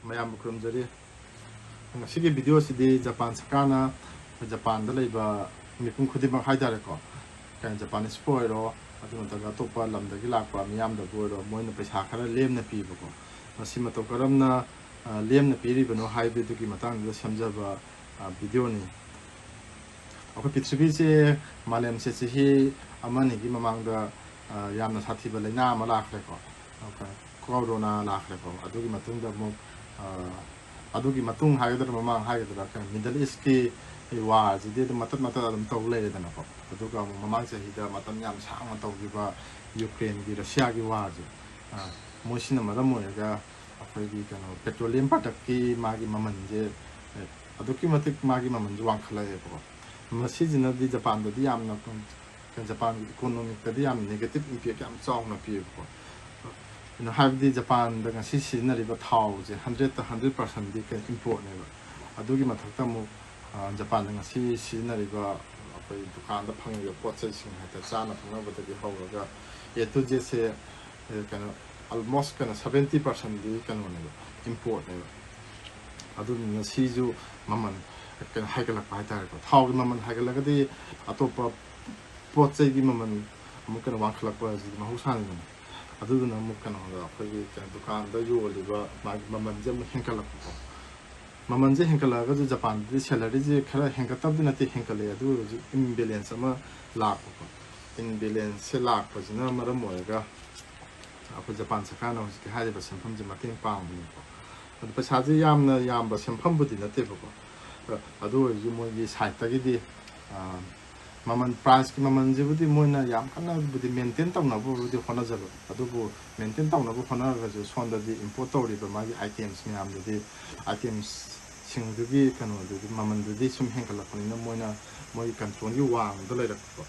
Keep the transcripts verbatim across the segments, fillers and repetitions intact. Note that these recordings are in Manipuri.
ꯃꯌꯥꯝꯕꯨ ꯈꯨꯔꯨꯝꯖꯔꯤ꯫ ꯉꯁꯤꯒꯤ video ꯑꯁꯤꯗꯤ ꯖꯄꯥꯟ ꯁꯔꯀꯥꯔꯅ ꯖꯄꯥꯟꯗ ꯂꯩꯕ ꯃꯤꯄꯨꯝ ꯈꯨꯗꯤꯡꯃꯛ ꯍꯥꯏꯇꯥꯔꯦꯀꯣ, ꯀꯩꯅꯣ, ꯖꯄꯥꯅꯤꯁꯄꯨ ꯑꯣꯏꯔꯣ, ꯑꯗꯨ ꯅꯠꯇ꯭ꯔꯒ ꯑꯇꯣꯞꯄ ꯂꯝꯗꯒꯤ ꯂꯥꯛꯄ ꯃꯤꯌꯥꯝꯗꯕꯨ ꯑꯣꯏꯔꯣ, ꯃꯣꯏꯅ ꯄꯩꯁꯥ ꯈꯔ ꯂꯦꯝꯅ ꯄꯤꯕꯀꯣ꯫ ꯃꯁꯤ ꯃꯇꯧ ꯀꯔꯝꯅ, ꯑ, ꯂꯦꯝꯅ ꯄꯤꯔꯤꯕꯅꯣ ꯍꯥꯏꯕꯗꯨꯒꯤ ꯃꯇꯥꯡꯗ ꯁꯦꯝꯖꯕ, ꯑ, videoꯅꯤ꯫ ꯑꯩꯈꯣꯏ ꯄ꯭ꯔꯤꯊꯤꯕꯤꯁꯦ, ꯃꯥꯂꯦꯝꯁꯦ ꯆꯍꯤ ꯑꯃꯅꯤꯒꯤ ꯃꯃꯥꯡꯗ, ꯑ, ꯌꯥꯝꯅ ꯁꯥꯊꯤꯕ ꯂꯥꯏꯅꯥ ꯑꯃ ꯂꯥꯛꯈ꯭ꯔꯦꯀꯣ, ꯀꯣꯔꯣꯅꯥ ꯂꯥꯛꯈ꯭ꯔꯦꯀꯣ꯫ ꯑꯗꯨꯒꯤ ꯃꯇꯨꯡꯗ ꯑꯃꯨꯛ, ꯑ, ꯑꯗꯨꯒꯤ ꯃꯇꯨꯡ ꯍꯥꯏꯒꯗ꯭ꯔꯥ, ꯃꯃꯥꯡ ꯍꯥꯏꯒꯗ꯭ꯔꯥ, ꯀꯩꯅꯣ, Middle Eastꯀꯤ ꯋꯥꯔꯁꯤꯗꯤ ꯑꯗꯨꯝ ꯃꯇꯠ ꯃꯇꯠ ꯑꯗꯨꯝ ꯇꯧ ꯂꯩꯔꯦꯗꯅꯀꯣ꯫ ꯑꯗꯨꯒ ꯑꯃꯨꯛ ꯃꯃꯥꯡ ꯆꯍꯤꯗ ꯃꯇꯝ ꯌꯥꯝ ꯁꯥꯡꯅ ꯇꯧꯈꯤꯕ ꯌꯨꯀ꯭ꯔꯦꯟꯒꯤ, ꯔꯁꯤꯌꯥꯒꯤ ꯋꯥꯔꯁꯦ, ꯑ, ꯃꯣꯏꯁꯤꯅ ꯃꯔꯝ ꯑꯣꯏꯔꯒ ꯑꯩꯈꯣꯏꯒꯤ, ꯀꯩꯅꯣ, petroleum productꯀꯤ ꯃꯥꯒꯤ ꯃꯃꯜꯁꯦ, ꯑꯦ, ꯑꯗꯨꯛꯀꯤ ꯃꯇꯤꯛ ꯃꯥꯒꯤ ꯃꯃꯜꯁꯦ ꯋꯥꯡꯈꯠꯂꯛꯑꯦꯕꯀꯣ꯫ ꯃꯁꯤꯁꯤꯅꯗꯤ ꯖꯄꯥꯟꯗꯗꯤ ꯌꯥꯝꯅ, ꯖꯄꯥꯟꯒꯤ economicꯇꯗꯤ ꯌꯥꯝ negative impact ꯌꯥꯝ ꯆꯥꯎꯅ ꯄꯤꯌꯦꯕꯀꯣ꯫ ꯀꯩꯅꯣ ꯍꯥꯏꯕꯗꯤ, ꯖꯄꯥꯟꯗ ꯉꯁꯤ ꯁꯤꯖꯤꯟꯅꯔꯤꯕ ꯊꯥꯎꯁꯦ hundredꯇ hundred percentꯗꯤ ꯀꯩꯅꯣ, importꯅꯦꯕ꯫ ꯑꯗꯨꯒꯤ ꯃꯊꯛꯇ ꯑꯃꯨꯛ, ꯑ, ꯖꯄꯥꯟꯗ ꯉꯁꯤ ꯁꯤꯖꯤꯟꯅꯔꯤꯕ, ꯑꯩꯈꯣꯏ ꯗꯨꯀꯥꯟꯗ ꯐꯪꯉꯤꯕ ꯄꯣꯠ ꯆꯩꯁꯤꯡ ꯍꯥꯏꯇꯥꯔꯦ, ꯆꯥꯅ ꯊꯛꯅꯕꯗꯒꯤ ꯍꯧꯔꯒ A to Zꯁꯦ, ꯑꯦ, ꯀꯩꯅꯣ, almost, ꯀꯩꯅꯣ, seventy percentꯗꯤ ꯀꯩꯅꯣꯅꯦꯕ, importꯅꯦꯕ꯫ ꯑꯗꯨꯗꯨꯅ ꯁꯤꯁꯨ ꯃꯃꯜ, ꯀꯩꯅꯣ, ꯍꯥꯏꯒꯠꯂꯛꯄ ꯍꯥꯏꯇꯥꯔꯦꯀꯣ꯫ ꯊꯥꯎꯒꯤ ꯃꯃꯜ ꯍꯥꯏꯒꯠꯂꯒꯗꯤ ꯑꯇꯣꯞꯄ ꯄꯣꯠ ꯆꯩꯒꯤ ꯃꯃꯜ ꯑꯃꯨꯛ, ꯀꯩꯅꯣ, ꯋꯥꯡꯈꯠꯂꯛꯄ ꯑꯁꯤꯗꯤ ꯃꯍꯧꯁꯥꯅꯤꯗꯅ꯫ ꯑꯗꯨꯗꯨꯅ ꯑꯃꯨꯛ, ꯀꯩꯅꯣꯗ, ꯑꯩꯈꯣꯏꯒꯤ, ꯀꯩꯅꯣ, ꯗꯨꯀꯥꯟꯗ ꯌꯣꯜꯂꯤꯕ ꯃꯥꯒꯤ ꯃꯃꯜꯁꯦ ꯑꯃꯨꯛ ꯍꯦꯟꯒꯠꯂꯛꯄꯀꯣ꯫ ꯃꯃꯜꯁꯦ ꯍꯦꯟꯒꯠꯂꯛꯑꯒꯁꯨ ꯖꯄꯥꯟꯗꯗꯤ salaryꯁꯦ ꯈꯔ ꯍꯦꯟꯒꯠꯇꯕꯗꯤ ꯅꯠꯇꯦ, ꯍꯦꯟꯒꯠꯂꯛꯑꯦ꯫ ꯑꯗꯨ ꯑꯣꯏꯔꯁꯨ imbalanceꯁꯦ ꯑꯃ ꯂꯥꯛꯄꯀꯣ꯫ Imbalanceꯁꯦ ꯂꯥꯛꯄꯁꯤꯅ ꯃꯔꯝ ꯑꯣꯏꯔꯒ ꯑꯩꯈꯣꯏ ꯖꯄꯥꯟ ꯁꯔꯀꯥꯔꯅ ꯍꯧꯖꯤꯛꯀꯤ ꯍꯥꯏꯔꯤꯕ ꯁꯦꯟꯐꯝꯁꯦ ꯃꯇꯦꯡ ꯄꯥꯡꯕꯅꯦꯕꯀꯣ꯫ ꯑꯗꯣ ꯄꯩꯁꯥꯁꯦ ꯌꯥꯝꯅ ꯌꯥꯝꯕ ꯁꯦꯟꯐꯝꯕꯨꯗꯤ ꯅꯠꯇꯦꯕꯀꯣ꯫ ꯑꯗꯨ ꯑꯣꯏꯔꯁꯨ ꯃꯣꯏꯒꯤ sideꯇꯒꯤꯗꯤ, ꯑ, ꯃꯃꯜ, priceꯀꯤ ꯃꯃꯜꯁꯤꯕꯨꯗꯤ ꯃꯣꯏꯅ ꯌꯥꯝ ꯀꯟꯅꯕꯨꯗꯤ maintain ꯇꯧꯅꯕꯕꯨꯗꯤ ꯍꯣꯠꯅꯖꯕ, ꯑꯗꯨꯕꯨ maintain ꯇꯧꯅꯕ ꯍꯣꯠꯅꯔꯒꯁꯨ ꯁꯣꯝꯗꯗꯤ import ꯇꯧꯔꯤꯕ ꯃꯥꯒꯤ items ꯃꯌꯥꯝꯗꯨꯗꯤ, itemsꯁꯤꯡꯗꯨꯒꯤ ꯀꯩꯅꯣꯗꯨꯗꯤ, ꯃꯃꯜꯗꯨꯗꯤ ꯁꯨꯝ ꯍꯦꯟꯒꯠꯂꯛꯄꯅꯤꯅ ꯃꯣꯏꯅ, ꯃꯣꯏꯒꯤ controlꯒꯤ ꯋꯥꯡꯃꯗ ꯂꯩꯔꯛꯄ,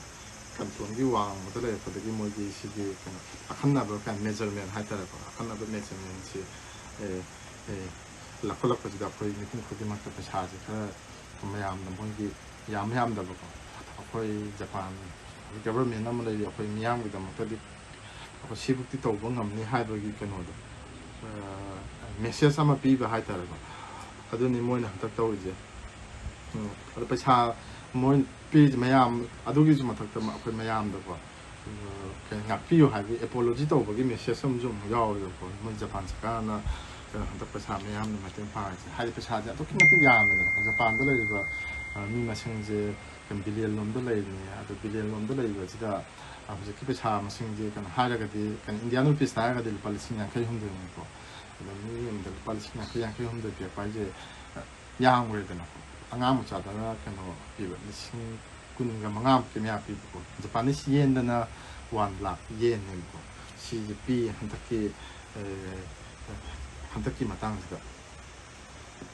controlꯒꯤ ꯋꯥꯡꯃꯗ ꯂꯩꯔꯛꯄꯗꯒꯤ ꯃꯣꯏꯒꯤ ꯁꯤꯒꯤ, ꯀꯩꯅꯣ, ꯑꯈꯟꯅꯕ, ꯀꯩꯅꯣ, measurement ꯍꯥꯏꯇꯥꯔꯦꯀꯣ, ꯑꯈꯟꯅꯕ measurementꯁꯤ, ꯑꯦ, ꯑꯦ, ꯂꯧꯈꯠꯂꯛꯄꯁꯤꯗ ꯑꯩꯈꯣꯏ ꯃꯤꯄꯨꯝ ꯈꯨꯗꯤꯡꯃꯛꯇ ꯄꯩꯁꯥꯁꯦ ꯈꯔ ꯃꯌꯥꯝꯅ, ꯃꯣꯏꯒꯤ ꯌꯥꯝ ꯌꯥꯝꯗꯕꯀꯣ, ꯑꯩꯈꯣꯏ ꯖꯄꯥꯟ government ꯑꯃ ꯂꯩꯔꯤ, ꯑꯩꯈꯣꯏ ꯃꯤꯌꯥꯝꯒꯤꯗꯃꯛꯇꯗꯤ ꯑꯩꯈꯣꯏ ꯁꯤꯕꯨꯛꯇꯤ ꯇꯧꯕ ꯉꯝꯅꯤ ꯍꯥꯏꯕꯒꯤ ꯀꯩꯅꯣꯗꯣ, ꯃꯦꯁꯦꯖ ꯑꯃ ꯄꯤꯕ ꯍꯥꯏꯇꯥꯔꯦꯀꯣ꯫ ꯑꯗꯨꯅꯤ ꯃꯣꯏꯅ ꯍꯟꯗꯛ ꯇꯧꯔꯤꯁꯦ꯫ ꯎꯝ, ꯑꯗꯣ ꯄꯩꯁꯥ ꯃꯣꯏ ꯄꯤꯔꯤꯁꯦ ꯃꯌꯥꯝ, ꯑꯗꯨꯒꯤꯁꯨ ꯃꯊꯛꯇ ꯑꯩꯈꯣꯏ ꯃꯌꯥꯝꯗꯀꯣ, ꯎꯝ, ꯀꯩ, ꯉꯥꯛꯄꯤꯌꯨ ꯍꯥꯏꯕꯒꯤ ꯑꯦꯄꯣꯂꯣꯖꯤ ꯇꯧꯕꯒꯤ ꯃꯦꯁꯦꯖ ꯑꯃꯁꯨ ꯑꯃꯨꯛ ꯌꯥꯎꯔꯦꯕꯀꯣ꯫ ꯃꯣꯏ ꯖꯄꯥꯟ ꯁꯔꯀꯥꯔꯅ ꯀꯩꯅꯣ ꯍꯟꯗꯛ ꯄꯩꯁꯥ ꯃꯌꯥꯝꯅ ꯃꯇꯦꯡ ꯄꯥꯡꯉꯤꯁꯦ, ꯍꯥꯏꯗꯤ ꯄꯩꯁꯥꯁꯦ ꯑꯗꯨꯛꯀꯤ ꯃꯇꯤꯛ ꯌꯥꯝꯃꯦꯗꯅ꯫ ꯖꯄꯥꯟꯗ ꯂꯩꯔꯤꯕ, ꯑ, ꯃꯤ ꯃꯁꯤꯡꯁꯦ ꯕꯤꯂꯤꯌꯟ ꯂꯣꯝꯗ ꯂꯩꯔꯤꯅꯦ꯫ ꯑꯗꯣ ꯕꯤꯂꯤꯌꯟ ꯂꯣꯝꯗ ꯂꯩꯔꯤꯕꯁꯤꯗ, ꯑ, ꯍꯧꯖꯤꯛꯀꯤ ꯄꯩꯁꯥ ꯃꯁꯤꯡꯁꯦ ꯀꯩꯅꯣ ꯍꯥꯏꯔꯒꯗꯤ, ꯀꯩꯅꯣ, ꯏꯟꯗꯤꯌꯥꯟ ꯔꯨꯄꯤꯁꯇ ꯍꯥꯏꯔꯒꯗꯤ ꯂꯨꯄꯥ ꯂꯤꯁꯤꯡ ꯌꯥꯡꯈꯩ ꯍꯨꯝꯗꯣꯏꯅꯤꯀꯣ꯫ ꯑꯗꯣ ꯃꯤ ꯑꯃꯗ ꯂꯨꯄꯥ ꯂꯤꯁꯤꯡ ꯌꯥꯡꯈꯩ, ꯌꯥꯡꯈꯩ ꯍꯨꯝꯗꯣꯏ ꯄꯤꯔꯛꯄ ꯍꯥꯏꯁꯦ, ꯑ, ꯌꯥꯝꯈ꯭ꯔꯦꯗꯅꯀꯣ꯫ ꯑꯉꯥꯡ ꯃꯆꯥꯗꯅ ꯀꯩꯅꯣ ꯄꯤꯕ, ꯂꯤꯁꯤꯡ ꯀꯨꯟꯒ ꯃꯉꯥꯃꯨꯛꯀꯤ ꯃꯌꯥ ꯄꯤꯕꯀꯣ꯫ ꯖꯄꯥꯅꯤꯁ ꯌꯦꯟꯗꯅ ꯋꯥꯟ ꯂꯥꯈ ꯌꯦꯟꯅꯦꯕꯀꯣ꯫ ꯁꯤꯁꯦ ꯄꯤ ꯍꯟꯗꯛꯀꯤ, ꯑ, ꯍꯟꯗꯛꯀꯤ ꯃꯇꯥꯡꯁꯤꯗ꯫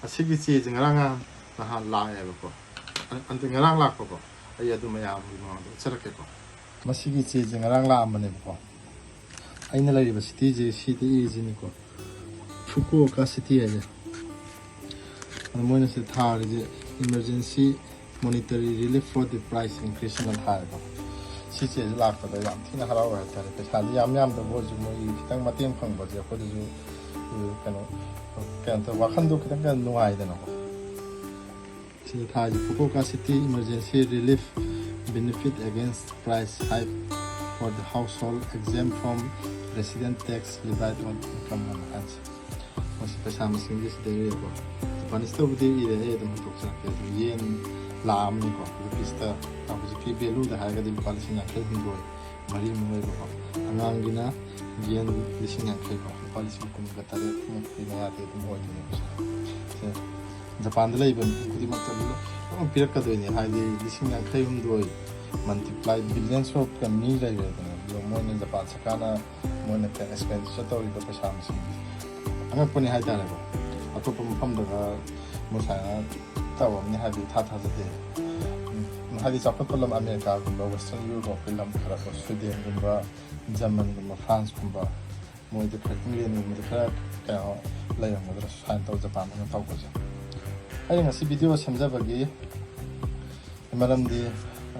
ꯑꯁꯤꯒꯤ ꯆꯦꯁꯦ ꯉꯔꯥꯡ ꯉꯍꯥꯟ ꯅꯍꯥꯟ ꯂꯥꯛꯑꯦꯕꯀꯣ꯫ ꯑ-, ꯑꯟꯇ ꯉꯔꯥꯡ ꯂꯥꯛꯄꯀꯣ꯫ ꯑꯩ ꯑꯗꯨ ꯃꯌꯥꯝꯒꯤ ꯃꯃꯥꯡꯗ ꯎꯠꯆꯔꯛꯀꯦꯀꯣ꯫ ꯃꯁꯤꯒꯤ ꯆꯦꯁꯦ ꯉꯔꯥꯡ ꯂꯥꯛꯑꯝꯕꯅꯦꯕꯀꯣ꯫ ꯑꯩꯅ ꯂꯩꯔꯤꯕ ꯁꯤꯇꯤꯁꯦ ꯁꯤꯗ ꯏꯔꯤꯁꯤꯅꯤꯀꯣ꯫ ꯐꯨꯀꯨꯑꯣꯀꯥ ꯁꯤꯇꯤ ꯍꯥꯏꯁꯦ꯫ ꯑꯗꯣ ꯃꯣꯏꯅ ꯁꯤꯗ ꯊꯥꯔꯤꯁꯦ, "Emergency monetary relief for the price increase" ꯍꯥꯏꯅ ꯊꯥꯔꯦꯀꯣ꯫ ꯁꯤ ꯆꯦꯁꯦ ꯂꯥꯛꯄꯗ ꯌꯥꯝ ꯊꯤꯅ ꯍꯔꯥꯎꯋꯦ ꯍꯥꯏꯇꯥꯔꯦ꯫ ꯄꯩꯁꯥꯗꯤ ꯌꯥꯝ ꯌꯥꯝꯗꯕ ꯑꯣꯏꯔꯁꯨ ꯃꯣꯏꯒꯤ ꯈꯤꯇꯪ ꯃꯇꯦꯡ ꯐꯪꯕꯁꯦ ꯑꯩꯈꯣꯏꯗꯁꯨ, ꯎ, ꯀꯩꯅꯣ, ꯀꯩꯅꯣ ꯇꯧ-, ꯋꯥꯈꯜꯗꯣ ꯈꯤꯇꯪ ꯀꯩꯅꯣ ꯅꯨꯡꯉꯥꯏꯗꯅꯀꯣ꯫ ꯁꯤꯗ ꯊꯥꯔꯤꯁꯦ, "Fukuoka City Emergency Relief Benefit Against Price Hike for the Household Exempt from Resident Tax Rebate on Income" ꯍꯥꯏꯅ ꯍꯥꯏꯁꯦ꯫ ꯃꯁꯤ ꯄꯩꯁꯥ ꯃꯁꯤꯡꯗꯤ ꯁꯤꯗ ꯏꯔꯦꯀꯣ꯫ ꯖꯄꯥꯅꯤꯁꯇꯕꯨꯗꯤ ꯏꯔꯦ, ꯑꯩ ꯑꯗꯨꯝ ꯍꯟꯗꯣꯛꯆꯔꯛꯀꯦ꯫ ꯑꯗꯨꯝ ꯌꯦꯟ ꯂꯥꯛꯑꯝꯅꯤꯀꯣ, ꯔꯨꯄꯤꯁꯇ, ꯍꯧꯖꯤꯛꯀꯤ ꯚꯦꯂꯨꯗ ꯍꯥꯏꯔꯒꯗꯤ ꯂꯨꯄꯥ ꯂꯤꯁꯤꯡ ꯌꯥꯡꯈꯩ ꯍꯨꯝꯗꯣꯏ ꯃꯔꯤꯃꯨꯛ ꯂꯩꯕꯀꯣ꯫ ꯑꯉꯥꯡꯒꯤꯅ ꯌꯦꯟ ꯂꯤꯁꯤꯡ ꯌꯥꯡꯈꯩꯀꯣ, ꯂꯨꯄꯥ ꯂꯤꯁꯤꯡ ꯀꯨꯟꯒ ꯇꯔꯦꯠꯃꯨꯛꯀꯤ ꯃꯌꯥꯗꯤ ꯑꯗꯨꯝ ꯑꯣꯏꯗꯣꯏꯅꯦꯕ꯫ ꯁꯦ, ꯖꯄꯥꯟꯗ ꯂꯩꯕ ꯃꯤ ꯈꯨꯗꯤꯡꯃꯛꯇ ꯂꯣꯏꯅꯃꯛ ꯄꯤꯔꯛꯀꯗꯣꯏꯅꯦ, ꯍꯥꯏꯗꯤ ꯂꯤꯁꯤꯡ ꯌꯥꯡꯈꯩ ꯍꯨꯝꯗꯣꯏ multiply billions of ꯀ ꯃꯤ ꯂꯩꯔꯦꯗꯅ꯫ ꯑꯗꯨꯒ ꯃꯣꯏꯅ, ꯖꯄꯥꯟ ꯁꯔꯀꯥꯔꯅ ꯃꯣꯏꯅ expenditure ꯇꯧꯔꯤꯕ ꯄꯩꯁꯥ ꯃꯁꯤꯡꯗꯤ ꯑꯉꯛꯄꯅꯤ ꯍꯥꯏꯇꯥꯔꯦꯀꯣ꯫ ꯑꯇꯣꯞꯄ ꯃꯐꯝꯗꯒ ꯃꯣꯏ ꯁꯨꯃꯥꯏꯅ ꯇꯧꯔꯝꯅꯤ ꯍꯥꯏꯕꯗꯤ ꯏꯊꯥ ꯊꯥꯖꯗꯦ꯫ ꯎꯝ, ꯍꯥꯏꯗꯤ ꯆꯥꯎꯈꯠꯄ ꯂꯝ ꯑꯃꯦꯔꯤꯀꯥꯒꯨꯝꯕ, Western Europeꯀꯤ ꯂꯝ ꯈꯔꯀꯣ, ꯁ꯭ꯋꯤꯗꯦꯟꯒꯨꯝꯕ, ꯖꯔꯃꯟꯒꯨꯝꯕ, ꯐ꯭ꯔꯥꯟꯁꯀꯨꯝꯕ, ꯃꯣꯏꯗ ꯈꯔ, ꯏꯪꯂꯦꯟꯒꯨꯝꯕꯗ ꯈꯔ ꯀꯩꯅꯣ ꯂꯩꯔꯝꯒꯗ꯭ꯔꯥ ꯁꯨꯃꯥꯏꯅ ꯇꯧ, ꯖꯄꯥꯟꯗꯅ ꯇꯧꯕꯁꯦ꯫ ꯑꯩꯅ ꯉꯁꯤ ꯚꯤꯗꯤꯑꯣ ꯁꯦꯝꯖꯕꯒꯤ ꯃꯔꯝꯗꯤ,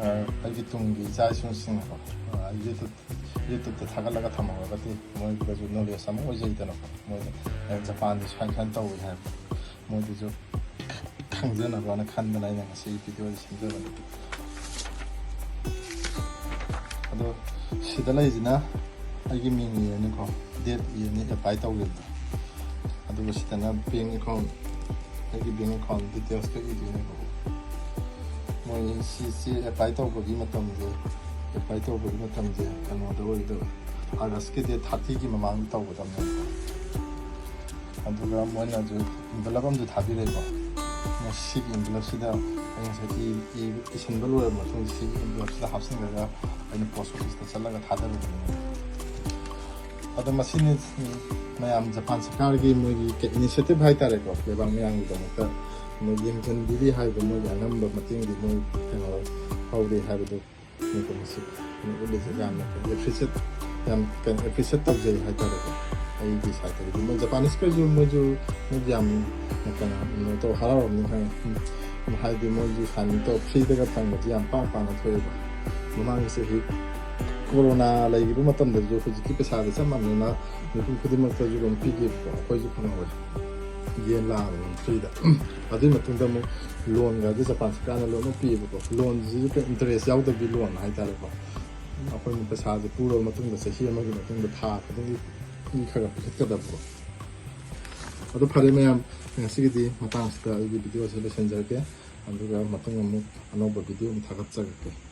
ꯑ, ꯑꯩꯒꯤ ꯇꯨꯡꯒꯤ ꯏꯆꯥ ꯏꯁꯨꯁꯤꯡꯅꯀꯣ, ꯑ, YouTube YouTube-ꯇ ꯊꯥꯒꯠꯂꯒ ꯊꯝꯍꯧꯔꯒꯗꯤ ꯃꯣꯏꯗꯁꯨ knowledge ꯑꯃ ꯑꯣꯏꯖꯩꯗꯅꯀꯣ꯫ ꯃꯣꯏꯗ, "ꯑꯦ, ꯖꯄꯥꯟꯗꯤ ꯁꯨꯃꯥꯏꯅ ꯁꯨꯃꯥꯏꯅ ꯇꯧꯏ" ꯍꯥꯏꯕ ꯃꯣꯏꯗꯁꯨ ꯈꯪꯖꯅꯕꯅ ꯈꯟꯗꯅ ꯑꯩꯅ ꯉꯁꯤ video-ꯁꯤ ꯁꯦꯝꯖꯕꯅꯤ꯫ ꯑꯗꯣ ꯁꯤꯗ ꯂꯩꯁꯤꯅ ꯑꯩꯒꯤ ꯃꯤꯡ ꯏꯔꯅꯤꯀꯣ, date ꯏꯔꯅꯤ, apply ꯇꯧꯈꯤꯕꯗꯣ꯫ ꯑꯗꯨꯒ ꯁꯤꯗꯅ bank account, ꯑꯩꯒꯤ bank account details-ꯇꯣ ꯏꯗꯣꯏꯅꯦꯀꯣ꯫ ꯃꯣꯏ ꯁꯤꯁꯦ apply ꯇꯧꯕꯒꯤ ꯃꯇꯝꯁꯦ, apply ꯇꯧꯕꯒꯤ ꯃꯇꯝꯁꯦ ꯀꯩꯅꯣꯗ ꯑꯣꯏꯒꯗꯕ, August-ꯀꯤ date thirty-ꯒꯤ ꯃꯃꯥꯡꯗ ꯇꯧꯒꯗꯕꯅꯦꯕ꯫ ꯑꯗꯨꯒ ꯃꯣꯏꯅꯁꯨ envelope ꯑꯃꯁꯨ ꯊꯥꯕꯤꯔꯛꯑꯦꯀꯣ꯫ ꯃꯣꯏ ꯁꯤꯒꯤ envelope-ꯁꯤꯗ ꯑꯩ ꯉꯁꯥꯏ ꯏ-, ꯏ-, ꯏꯁꯤꯟꯕ ꯂꯣꯏꯔꯕ ꯃꯇꯨꯡꯗ ꯁꯤꯒꯤ envelope-ꯁꯤꯗ ꯍꯥꯞꯆꯤꯟꯈ꯭ꯔꯒ ꯑꯩꯅ post office-ꯇ ꯆꯠꯂꯒ ꯊꯥꯗꯔꯨꯕꯅꯦ꯫ ꯑꯗꯣ ꯃꯁꯤꯅꯤ, ꯎꯝ, ꯃꯌꯥꯝ ꯖꯄꯥꯟ ꯁꯔꯀꯥꯔꯒꯤ ꯃꯣꯏꯒꯤ initiative ꯍꯥꯏꯇꯥꯔꯦꯀꯣ, ꯂꯩꯕꯥꯛ ꯃꯌꯥꯝꯒꯤꯗꯃꯛꯇ ꯃꯣꯏ ꯌꯦꯡꯁꯤꯟꯕꯤꯔꯤ ꯍꯥꯏꯕ, ꯃꯣꯏꯒꯤ ꯑꯉꯝꯕ ꯃꯇꯦꯡꯗꯤ ꯃꯣꯏ ꯀꯩꯅꯣ ꯇꯧꯔꯤ ꯍꯥꯏꯕꯗꯨ ꯃꯣꯏ ꯃꯁꯤ ꯎꯠꯂꯤꯁꯦ ꯌꯥꯝꯅ appreciate, ꯌꯥꯝ ꯀꯩꯅꯣ appreciate ꯇꯧꯖꯩ ꯍꯥꯏꯇꯥꯔꯦꯀꯣ꯫ ꯑꯩꯒꯤ side-ꯇꯒꯤꯗꯤ ꯃꯣꯏ Japanese-ꯈꯩꯁꯨ ꯃꯣꯏꯁꯨ, ꯃꯣꯏꯁꯨ ꯌꯥꯝ ꯀꯩꯅꯣ, ꯀꯩꯅꯣ ꯇꯧ, ꯍꯔꯥꯎꯔꯝꯅꯤ ꯈꯪꯉꯦ꯫ ꯎꯝ, ꯍꯥꯏꯗꯤ ꯃꯣꯏꯁꯨ ꯁꯥꯏꯟ ꯇꯧ, free-ꯗꯒ ꯐꯪꯕꯁꯦ ꯌꯥꯝ ꯄꯥꯛ ꯄꯥꯛꯅ ꯊꯣꯛꯑꯦꯕ꯫ ꯃꯃꯥꯡꯒꯤ ꯆꯍꯤ corona ꯂꯩꯈꯤꯕ ꯃꯇꯝꯗꯁꯨ ꯍꯧꯖꯤꯛꯀꯤ ꯄꯩꯁꯥꯁꯦ ꯆꯞ ꯃꯥꯟꯅꯅ ꯃꯤꯄꯨꯝ ꯈꯨꯗꯤꯡꯃꯛꯇꯁꯨ ꯑꯗꯨꯝ ꯄꯤꯈꯤꯕꯀꯣ, ꯑꯩꯈꯣꯏꯁꯨ ꯐꯪꯍꯧꯋꯦ꯫ ꯌꯦꯟ ꯂꯥꯕ ꯑꯃ free-ꯗ꯫ ꯑꯗꯨꯒꯤ ꯃꯇꯨꯡꯗ ꯑꯃꯨꯛ loan-ꯒꯁꯦ ꯖꯄꯥꯟ ꯁꯔꯀꯥꯔꯅ loan ꯑꯃ ꯄꯤꯌꯦꯕꯀꯣ꯫ Loan-ꯁꯤꯁꯨ ꯀꯩ interest ꯌꯥꯎꯗꯕꯤ loan ꯍꯥꯏꯇꯥꯔꯦꯀꯣ꯫ ꯑꯩꯈꯣꯏꯅ ꯄꯩꯁꯥꯁꯦ ꯄꯨꯔꯕ ꯃꯇꯨꯡꯗ, ꯆꯍꯤ ꯑꯃꯒꯤ ꯃꯇꯨꯡꯗ ꯊꯥ ꯈꯨꯗꯤꯡꯒꯤ ꯃꯤ ꯈꯔ ꯈꯔ ꯄꯤꯈꯠꯀꯗꯕꯀꯣ꯫ ꯑꯗꯨ ꯐꯔꯦ ꯃꯌꯥꯝ, ꯉꯁꯤꯒꯤꯗꯤ ꯃꯇꯥꯡꯁꯤꯗ ꯑꯩꯒꯤ video-ꯁꯦ ꯂꯣꯏꯁꯤꯟꯖꯔꯒꯦ꯫ ꯑꯗꯨꯒ ꯃꯇꯨꯡ ꯑꯃꯨꯛ ꯑꯅꯧꯕ video ꯑꯃ ꯊꯥꯒꯠꯆꯔꯛꯀꯦ꯫